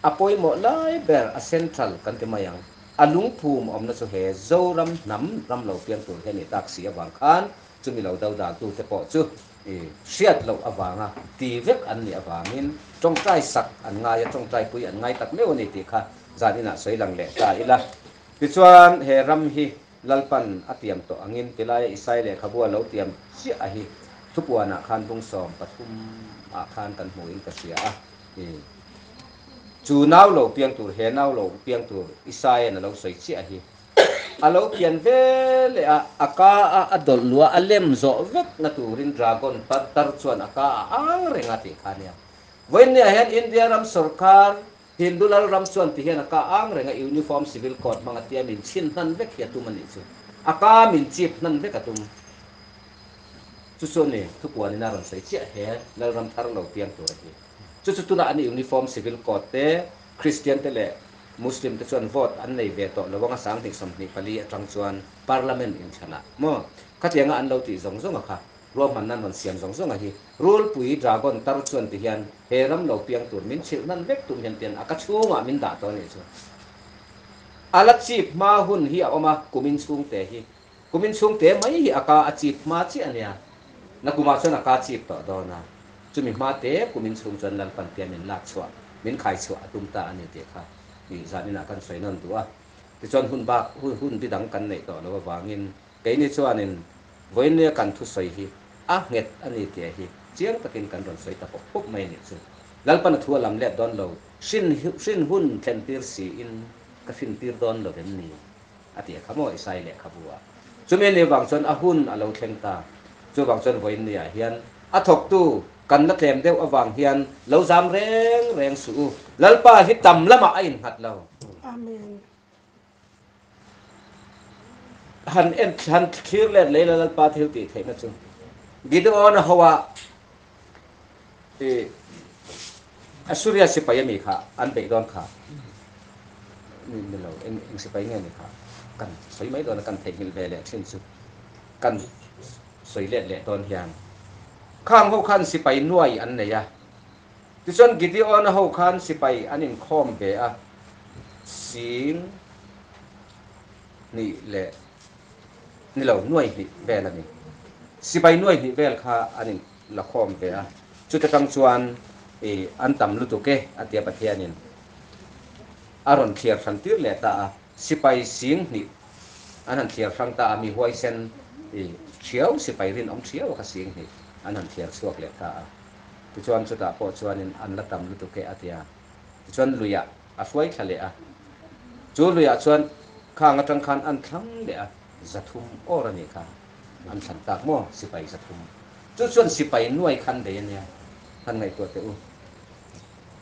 [SPEAKER 1] a pawimawh lai ber a central kan ti mai ang. A lungphum awmna chu he Zoram hnam ram lo piang tur hi a ni tak si avang khan chumi lo dodaltu te pawh chu i hriat loh avanga ti vek an nih avangin tawngtai sak an ngai a, tawngtaipui an ngai tak meuh a ni tih kha zan inah sawi lang leh ta ila. Tichuan he ram hi Lalpan a tiam tawh angin tilaia Isai lehkhabu a lo tiam chiah a hi thupuanah khan bung 13 ah khan kan hmu in ka hria a. I chu nau lo piang tur, he nau lo piang tur Isaia'n a lo sawi chiah a hi. A lo pian ve leh a, a ka a a dawlh luh a, a lem zawh vek na turin dragon tar tar chuan a ka a ang reng a tih kha ania. Vawiinniah hian India ram sorkar Hindu lal ram chuan ti hian a ka ang reng a, Uniform Civil Code hmang a tia min chhin hnan vek hi a tum a nih chu. A ka min chip hnan vek a tum. Chu chu a ni, thupuanin a rawn sawi chiah he lal ram thar lo piang tur a hi. Chu chu tunah an Uniform Civil Code te, Christian te leh Muslim te chuan vote an nei ve tawh lo anga 2024 atang chuan Parliament inthlanah maw khatianga an lo tih zawng zawng a kha. Ruahmanna an rawn siam zawng zawng a hi. Rulpui, dragon, tar chuan ti hian he ram lo piang tur min chhilh hnan vek tum hian tian a ka chhungah min dah tawh a nih chu. A la chip hma hun hi a awm a, kumin chhungte hi. Kumin chhungte mai hi a ka a chip hma chiah a nia. Nakumah chuan a ka chip tawh dawn a. Chumi hma te kumin chhung chuan Lalpan tia min lak chhuah, min khai chhuah a tum ta a ni tih kha i zaninah kan sawi nawn duh a. Tichuan hun bak, hun bi dang kan neih tawh loh avangin Keini chuanin vawinia kan thusawi hi a nghet a ni tih hi chiang takin kan rawn sawi ta pawp pawp mai a nih chu. Lalpan a thu a lam let dawn lo, hrin hrin hun thlentir siin ka hrintir dawn lo vem ni? a ti a kha maw Isai lehkhabu ah. Chumi a nih vang chuan a hun a lo thleng ta. Chuvang chuan vawinia hian a thawktu kan la tlem deuh avang hian lo zam reng reng suh u. Lalpa hi tam lamah a innghat lo.
[SPEAKER 2] Amen.
[SPEAKER 1] Han en han thlir let lei la Lalpa thil tih theihna chu Gideon-a ho ah. I Assuria sipai ami kha an beih dawn kha ni lo, eng eng sipai nge ni kha kan sawi mai dawn a, kan theihnghilh ve leh thin chu kan sawi let leh dawn hian khang ho khan sipai nuai an nei a, tichuan Gideon-a ho khan sipai an inkhawm ve a, sing hnih leh ni lo nuai hnih vel a ni, sipai nuai hnih vel kha an in. La khawm ve a, chuta tang chuan i an tam lutuk e a tia Pathianin a rawn thliar hran tir leh ta a, sipai sing hnih an han thliar hrang ta a, mi huaisen i thiau sipai rinawm thiau a kha sing hnih an han thliar chhuak leh ta a, tichuan chutah pawh chuanin an la tam lutuk e a tia, tichuan luiah a hruai thla leh a, chu luiah chuan khang atang khan an thlang leh a, 300 awr a nih kha. An thlan tak maw sipai 300? Chu chuan sipai nuai khan bei a nia, han ngaihtuah teh u.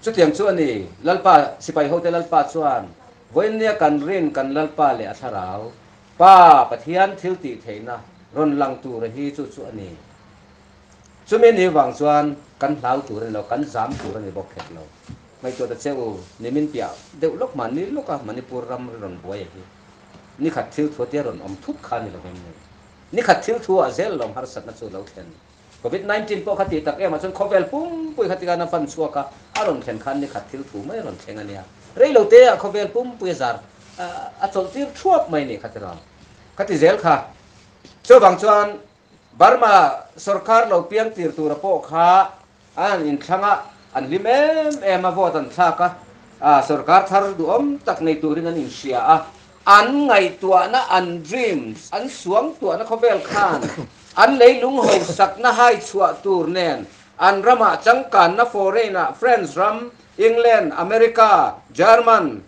[SPEAKER 1] Chutiang chu a ni, Lalpa, sipai hote Lalpa chuan vawiinnia kan rin kan Lalpa leh a thlarau, Pa, Pathian thil tih theihna rawn lang tura hi chu chu a ni. Chumi ni vang chuan kan hlau tur a ni lo, kan zam tur a ni bawk khet lo. Ngaihtuah ta che u, nimin piah deuh lawk mahni lawka Manipur ram ri rawn buai a hi. Ni khat thil thu tia rawn awm thut kha ni lovin ni. Ni khat thil thu ah zel lawm harsatna chu lo thlen. Covid 19 pawh kha tih tak em ah chuan khawvel pumpui kha tikhan a fan chhuak a, a rawn thlen khan ni khat thil thu mai a rawn thleng a nia. Rei lo te ah khawvel pumpui a zar a chawlh tir thuap mai ni kha ti rawn. Kha ti zel kha. Chuvang chuan Burma sorkar lo piang tir tura pawh kha An inthlang a, an hlim em em a, vote an thlak a, a sorkar thar duhawm tak nei turin an inhria a, an ngaihtuahna, an dreams, an suangtuahna khawvel khan an leilung hausakna hai chhuah tur nen an ramah changkanna foreign-ah France ram, England, America, German,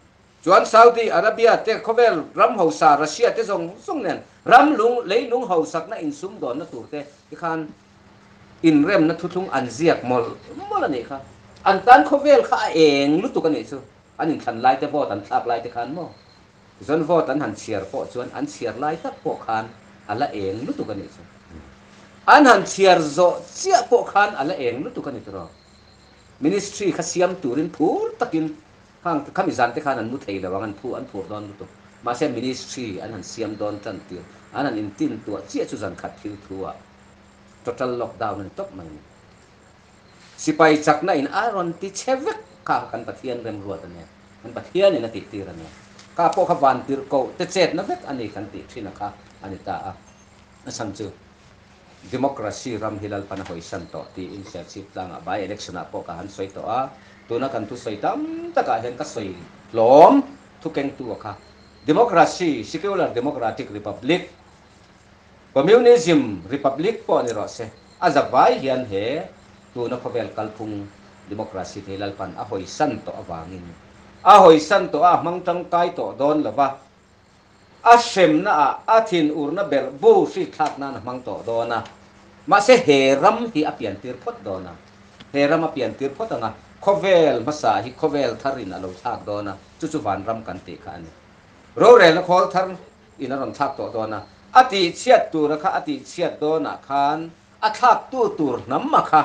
[SPEAKER 1] chuan Saudi Arabia te khawvel ram hausa Russia te zawng zawng nen ram lung leilung hausakna insumdawnna tur te tikhan Inremna thuthlung an ziak mawlh mawlh a nih kha. An tan khawvel kha a eng lutuk a nih chu. An inthlan lai te vote an thlak lai te khan maw? Tichuan vote an han chhiar pawh chuan an chhiar lai tak pawh khan a la eng lutuk a nih chu. An han chhiar zawh chiah pawh khan a la eng lutuk a ni tiraw? Ministry kha siam turin phur takin Khang khami zan te khan an mu thei lo ang, an phu an phur dawn lutuk. Mahse ministry an han siam dawn tan tir, an han intin tuah chiah chu zan khat thil thu ah total lockdown a ni tawp mai a ni. Sipai chakna in a rawn ti chhe vek kha kan Pathian remruat a nia, kan Pathian in a tih tir a nia. Kha pawh kha van tirh koh te chetna vek a ni kan tih thin a kha a ni ta a. A chhan chu Democracy ram hi Lalpan a hawisan tawh tiin Serchhip tlangah by election ah pawh ka han sawi tawh a, tuna kan thusawi tam takah hian ka sawi hlawm thu kengtu a kha. Democracy, Secular Democratic Republic, Communism Republic pawh ni rawh se, a za vai hian he tuna khawvel kalphung Democracy te hi Lalpan a hawisan tawh avangin a hawisan tawh a, a hmang tangkai tawh dawn lova, A hremna ah a thinurna ber bu hrikthlak nan a hmang tawh dawn a, mahse he ram hi a piantir phawt dawn a, he ram a piantir phawt ang a, khawvel hmasa hi khawvel thar in a lo thlak dawn a, chu chu vanram kan tih kha a ni. Rorelna khawl thar in a rawn thlak tawh dawn a, a tihchhiat tura kha a tihchhiat dawnah khan a thlaktu tur hnam a kha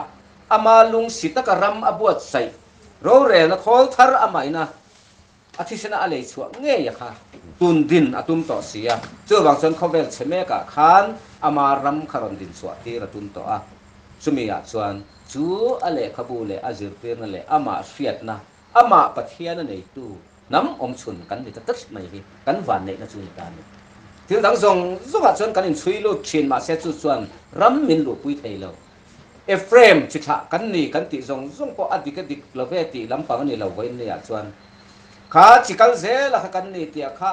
[SPEAKER 1] ama lungsi taka ram a buatsaih rorelna khawl thar amah in a A thisena a lei chhuah ngei a kha tun din a tum tawh si a, chuvang chuan khawvel chhe mekah khan ama ram kha rawn din chhuah tir a tum tawh a. Chumi ah chuan chu a lehkhabu leh a zirtirna leh amah hriatna, amah Pathian a neitu hnam awmchhun kan ni ta tlat mai hi kan vanneihna chu ni ta a ni. Thil dang zawng zawngah chuan kan inchhui lut thin mahse chu chuan ram min luhpui thei lo. Ephraim chi thlah kan ni kan tih zawng zawng pawh a dik a dik lo ve tih lampang a ni lo vawiin ah chuan kha chi kal zel a kha kan ni tih ah kha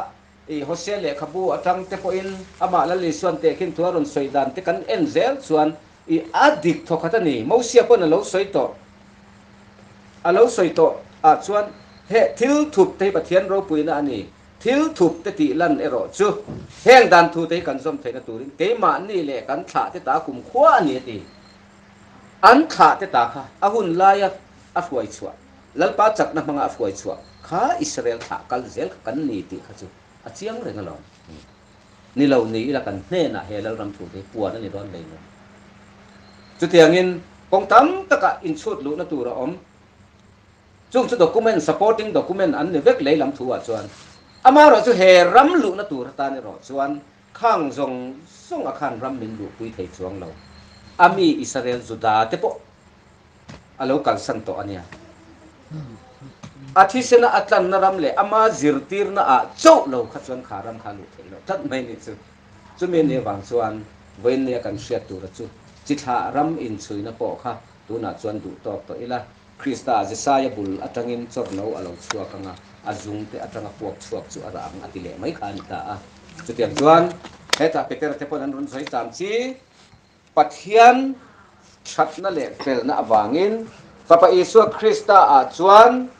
[SPEAKER 1] i Hosea lehkhabu atang te pawhin amah Lal Isuan tehkhin thu a rawn sawi dan te kan en zel chuan i a dik thawkhat a ni. Mosia pawn a lo sawi tawh a lo sawi tawh ah chuan he thil thup te hi Pathian ropuina a ni. Thil thup te tih lan erawh chu heng dan thu te hi kan zawm theihna turin keimahni leh kan thlah te ta kumkhua a ni a ti. An thlah te ta kha a hun laia a hruai chhuah, Lalpa chakna hmanga a hruai chhuah kha Israel thlah kal zel kha kan ni tih kha chu a chiang reng alawm. Ni lo ni ila kan hnenah he Lalram thu te hi puan a ni dawn hlei lo. Chutiangin. Kawng tam takah inchhut luhna tur a awm. Chung chu document, supporting document an ni vek lei lam thu ah chuan. Amaherawh chu he ram luhna tur atan erawh chuan khang zawng zawng a khan ram min luhpui thei chuang lo. A mi Israel Juda te pawh a lo kalsan tawh a nia. A thisena a tlanna ram leh ama zirtirna ah chauh lo kha chuan kha ram kha a luh theih loh tlat mai ni chu. Chumi a nih avang chuan vawiinnia kan hriat tura chu chithlah ram inchhuina pawh kha tunah chuan duh tawk tawh ila. Krista Jesaia bul atangin chawrno a lo chhuak ang a, a zungte atanga puak chhuak chu a rah ang a ti leh mai kha a ni ta a. Chutiang chuan hetah Petera te pawn an rawn sawi tam chi, Pathian thatna leh felna avangin Fapa Isua Krista ah chuan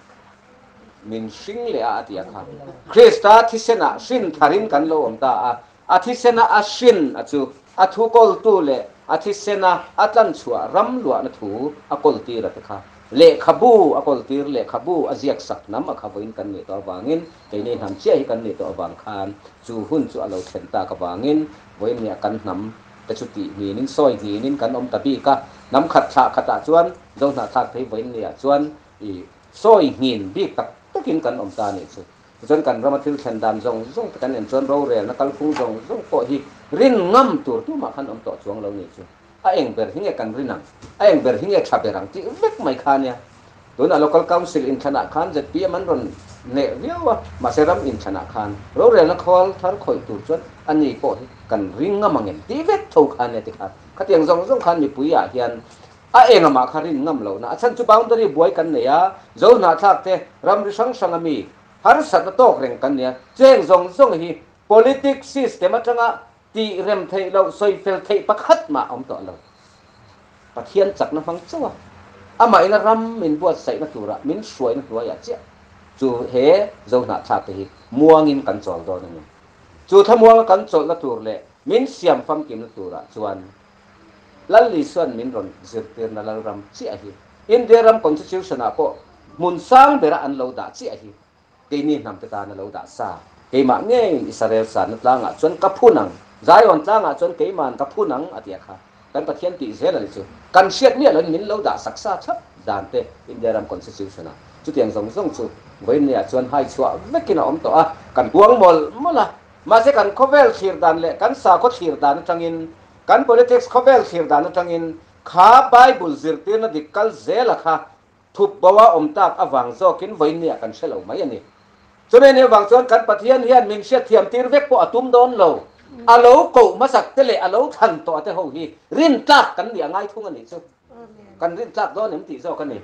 [SPEAKER 1] min hring leh a a ti a kha. Krista thisenah hrin tharin kan lo awm ta a, a thisena a hrin a chu a thu kawltu leh a thisena a tlanchhuah ram luahna thu a kawltir a te kha. Lehkhabu a kawltir, lehkhabu a ziak sak hnam a kha vawiin kan nih tawh avangin, keini hnam chiah hi kan nih tawh avang khan chu hun chu a lo thlen tak avangin vawiin nia kan hnam te chu tih hninin sawi hninin kan awm ta bik a, hnam khat thlah khatah chuan Zohnahthlak phei vawiin nia chuan i sawi hnin bik tak takin kan awm ta a nih chu. Tichuan kan rama thil thlen dan zawng zawng te kan en chuan rorelna kalphung zawng zawng pawh hi rin ngam tur tumah khan awm tawh chuang lo nih chu. A eng ber hi nge kan rin ang? A eng ber hi nge tha ber ang tih vek mai kha nia. Tunah Local Council inthlanah khan zpm an rawn hneh viau a, mahse ram inthlanah khan rorelna khawl thar khawih tur chuan a ni pawh hi kan ring ngam ang em tih vek tho kha nia tikhan khatiang zawng zawng khan mipui ah hian A engamah kha rin ngam lohna a chhan chu boundary buai kan nei a, zo hnahthlak te ramri hrang hranga mi harsatna tawk reng kan nia, cheng zawng zawng hi politics system atanga tih rem theih loh sawi fel theih pakhat mah a awm tawh lo. Pathian chakna hmang chauh a, amah ina ram min buatsaihna turah min hruaina hnuaiah chiah chu he zo hnahthlak te hi muangin kan chawl dawn a ni. Chu thlamuanga kan chawlhna tur leh min siam famkimna turah chuan Lal Isuan min rawn zirtirna Lalram chiah hi India ram Constitution ah pawh hmun sang bera an lo dah chiah hi keini hnamte tana lo dah sa. Keimah ngeiin Israel sanna tlangah chuan ka phun ang, Zion tlangah chuan keima'n ka phun ang a ti a kha. Kan Pathian tih zel a ni chu. Kan hriat miah loin min lo dah sak sa thlap dan te India ram Constitution ah. Chutiang zawng zawng chu vawiinniah chuan hai chhuah vekin a awm tawh a, kan puang mawlh mawlh a. Mahse kan khawvel thlir dan leh kan sakhaw thlir dan atangin, kan politics khawvel thlir dan atangin kha Bible zirtirna dik kal zela kha thup bo a awm tak avang zawkin vawiinniah kan hre lo mai a ni. Chumi ni avang chuan kan Pathian hian min hriatthiam tir vek pawh a tum dawn lo. A lo koh hmasak te leh a lo thlan tawh te ho hi rintlak kan nih a ngai thung a nih chu. Kan rintlak dawn em tih zawk a ni.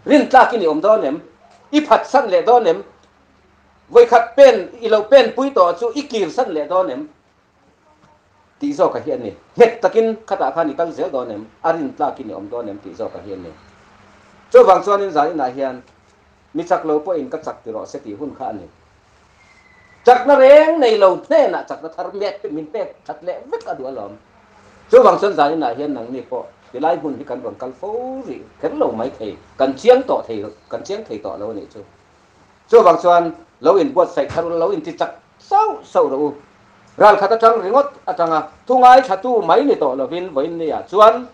[SPEAKER 1] Rintlak i ni awm dawn em? I phatsan leh dawn em? Vawikhat pen i lo pen pui tawh chu i kir san leh dawn em? Tih zawk a hi a ni. Nghet takin khatah khan i kal zel dawn em? A rin tlakin i awm dawn em? Tih zawk a hi a ni. Chuvang chuanin zaninah hian mi chak lo pawhin ka chak ti rawh se tih hun kha a ni. Chakna reng nei lo hnenah chakna thar min pek that leh vek a duh alawm. Chuvang chuan zaninah hian nangni pawh tilai hmun hi kan rawn kal fo rih kher lo mai thei, kan chiang tawh thei, kan chiang thei tawh lo a nih chu. Chuvang chuan lo inbuatsaih thar ula, lo inti chak sauh sauh rawh u. Ralkhat atang ringawt atanga thu ngaithlatu mai ni tawh lovin vawiinniah chuan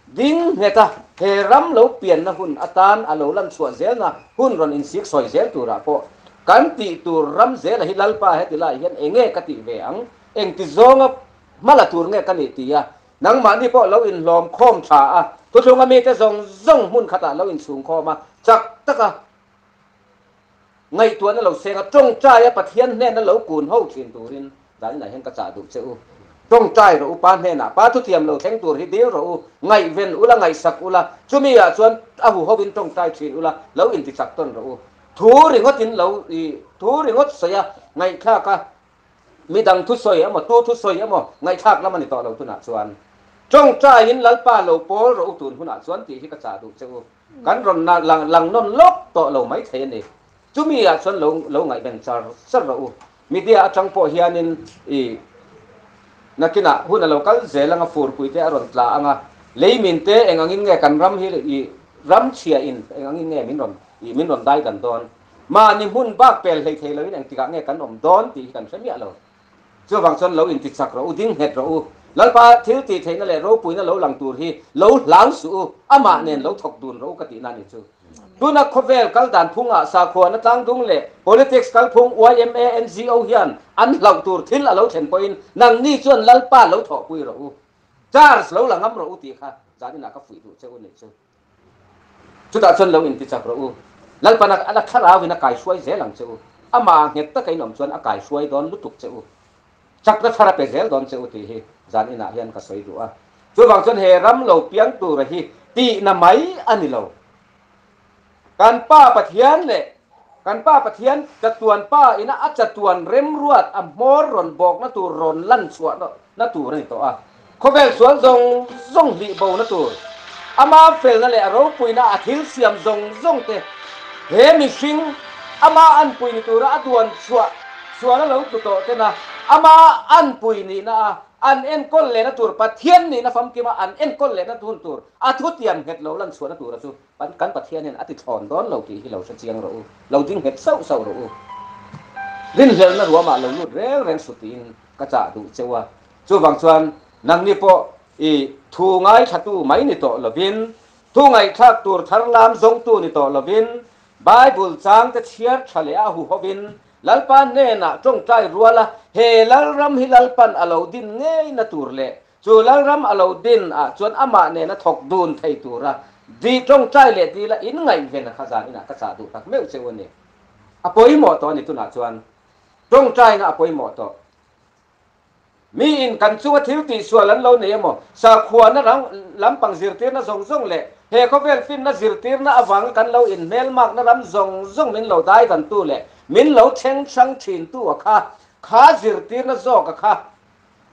[SPEAKER 1] ding nghet a, he ram lo pianna hun atan a lo lan chhuah zelna hun rawn insik sawi zel turah pawh kan tih tur ram zela hi Lalpa heti lai hian enge ka tih ve ang, engti zawnga hma la tur nge ka nih tia nangmahni pawh lo inhlawm khawm tha a, thuthlunga mite zawng zawng hmun khatah lo inchhungkhawm a, chak taka Ngaihtuahna lo seng a, tawngtai a Pathian hnena lo kun ho thin turin daninah hian ka chah duh che u. Tawngtai rawh u, Pa hnenah Pa thutiam lo thleng tur hi dil rawh u, ngaihven ula, ngaihsak ula, chumi ah chuan a hu hovin tawngtai thin ula, lo intichak tawn rawh u. Thu ringawtin lo i thu ringawt sawi a, ngaihthlak a, midang thusawi emaw, tu thusawi emaw ngaihthlak lam a ni tawh lo tunah chuan. Tawngtaiin Lalpa lo pawl rawh u tun hunah chuan tih hi ka chah duh che u. Kan rawn lang lang nawn lawk tawh lo mai thei a ni. Chumi ah chuan lo lo ngaihven char char rawh u. Media atang pawh hianin i nakinah hun a lo kal zel anga furpui te a rawn tla anga leimin te eng angin nge kan ram hi i ram chhia in eng angin nge min rawn i min rawn dai dan dawn. Mahni hmun bak pel hlei thei loin engtikah nge kan awm dawn tih hi kan hre miah lo. Chuvang chuan lo intichak rawh u, ding nghet rawh u. Lalpa thil tih theihna leh ropuina lo lang tur hi lo hlau suh u, amah nen lo thawk dun ro ka tihna a ni chu. Tuna khawvel kal dan phungah sakhuana tlangdung leh politics kalphung yma NGO hian an hlauh tur thil a lo thlen pawhin nangni chuan Lalpa lo thawhpui rawh u, charge lo la ngam rawh u tih kha zaninah ka fuih duh che u nih chu. Chutah chuan lo intichak rawh u, Lalpan a la thlarauin a kaihruai zel ang che u, amah nghet taka in awm chuan a kaihruai dawn lutuk che u. Chakna thar a pe zel dawn che u tih hi zan inah hian ka sawi duh a. Chuvang chuan he ram lo piang tura hi tihna mai a ni lo. Kan Pa Pathian leh kan Pa Pathian chatuan Pa ina a chatuan remruat a hmawr rawn bawkna tur rawn lan chhuahna tur a ni tawh a. Khawvel sual zawng zawng hlih bona tur, ama felna leh a ropuina a thil siam zawng zawng te he mihring ama anpui ni tura a duan chhuah sual a lo tlu tawh tena ama anpui nihna a an enkawl lehna tur Pathian nihna famkima an enkawl lehna hun tur a thutiam nghet lo lan chhuahna tura chu kan Pathian hian a ti thlawn dawn lo tih hi lo hre chiang rawh u, lo ding nghet sauh sauh rawh u. Rinhlelhna ruamah lo lut reng reng su tiin ka chah duh cheu a. Chuvang chuan nangni pawh i thu ngaithlatu mai ni tawh lovin, thu ngaihthlak tur thar lam zawngtu ni tawh lovin, Bible changte chhiar tha leh a huhovin Lalpa hnenah tawngtai ruala he Lalram hi Lalpan a lo din ngeina tur leh chu Lalram a lo din ah chuan amah nena thawk dun thei tura di tawngtai leh dila inngaihven a kha zan inah ka chah duh tak meuh cheu a ni. A pawimawh tawh a ni tunah chuan tawngtaina a pawimawh tawh. Miin kan chunga thil tihsual an lo nei emaw, sakhuana ram lampang zirtirna zawng zawng leh he khawvel finna zirtirna avanga kan lo inhmelmakna ram zawng zawng min lo daidantu leh min lo thleng hrang thintu a kha, kha zirtirna zawk a kha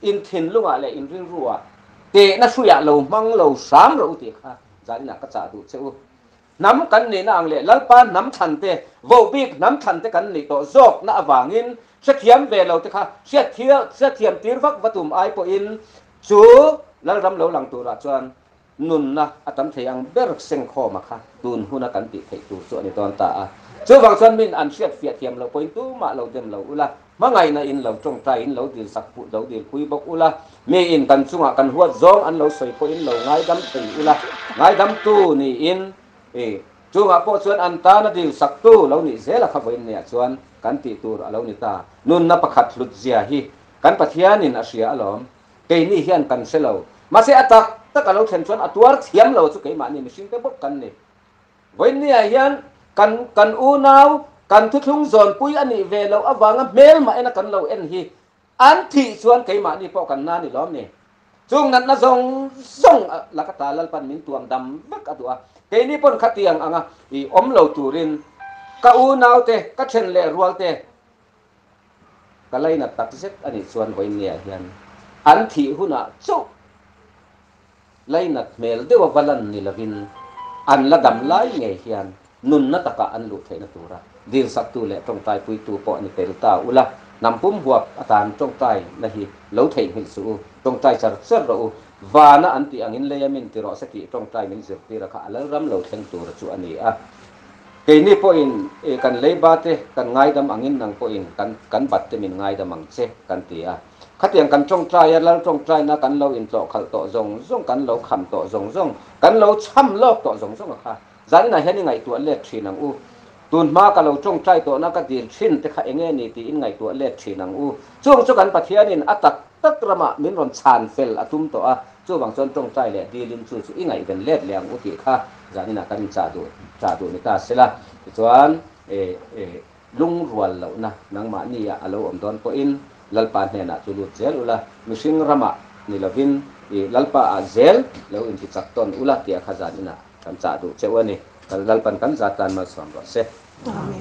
[SPEAKER 1] in thinlungah leh in rilruah tehna hruiah lo hmang lo hram rawh u tih kha zaninah ka chah duh che u. Hnam kan nihna ang leh Lalpa hnam thlan te, vohbik hnam thlan te kan nih tawh zawkna avangin hrethiam ve lo te kha hriatthiam tir vak va tum ai pawhin chu Lalram lo lang turah chuan nunna a tam thei ang ber sengkhawma kha tun huna kan tih theih tur chu a ni dawn ta a. Chuvang chuan min an hriatfiah thiam loh pawhin tumah lo dem lo ula, Hmangaihna in lo tawngtai in lo dil sak lo dil pui bawk ula, mi in kan chungah kan huat zawng an lo sawi pawh in lo ngaidam thei ula, ngaidamtu niin i chungah pawh chuan an tana dil saktu lo nih zel a kha vawiin nia chuan kan tih tur a lo ni ta. Nunna pakhat hlut zia hi kan Pathianin a hria alawm, keini hian kan hre lo. Mahse a tak tak a lo thlen chuan a tuar thiam lo chu keimahni mihringte bawk kan ni. Vawinia hian kan kan unau, kan thuthlung zawnpui a nih ve loh avanga hmelmah ena kan lo en hi an thih chuan keimahni pawh kan na ni lawm ni. Chung natna zawng zawng laka ta Lalpan min tuam dam vek a duh a, keini pawn khatiang anga i awm lo turin ka unaute, ka then leh rualte ka lainat tak zet a nih chuan vawinia hian an thih hunah chauh Lainat hmel deuha va lan ni lovin an la dam lai ngei hian nunna takah an luh theihna tura dilsaktu leh tawngtaipuitu pawh ni tel ta ula, hnam pum huap atan tawngtaina hi lo theihnghilh suh u, tawngtai char char rawh u, vana an tih angin leia min ti rawh se tih tawngtai min zirtir a kha a lalram lo thleng tura chu a ni a. Keini pawhin kan leiba te kan ngaidam angin nang pawhin kan kan bat te min ngaidam ang che kan ti a. Khatiang kan tawngtai a, lal tawngtaina kan lo intlawh khalh tawh zawng zawng, kan lo kham tawh zawng zawng, kan lo chham lawk tawh zawng zawng a kha. Zaninah hian i ngaihtuah let thin ang u. Tun hma ka lo tawngtai tawhna ka dil thin te kha enge ni tiin ngaihtuah let thin ang u. Chung chu kan Pathianin a tak tak ramah min rawn chhan fel a tum tawh a, chuvang chuan tawngtai leh dilin chu chu i ngaihven let leh ang u tih kha zaninah kan inchah duh chah duh ni ta sela. Tichuan, e, e. Lungrual lohna nangmahnia a lo awm dawn pawhin Lalpa hnenah chu lut zel ula, mihring ramah ni lovin i Lalpa ah zel lo intichak tawn ula tia kha zan inah kan chah duh cheu a ni. Lalpan kan zat tan malsawm rawh se.
[SPEAKER 2] Amen.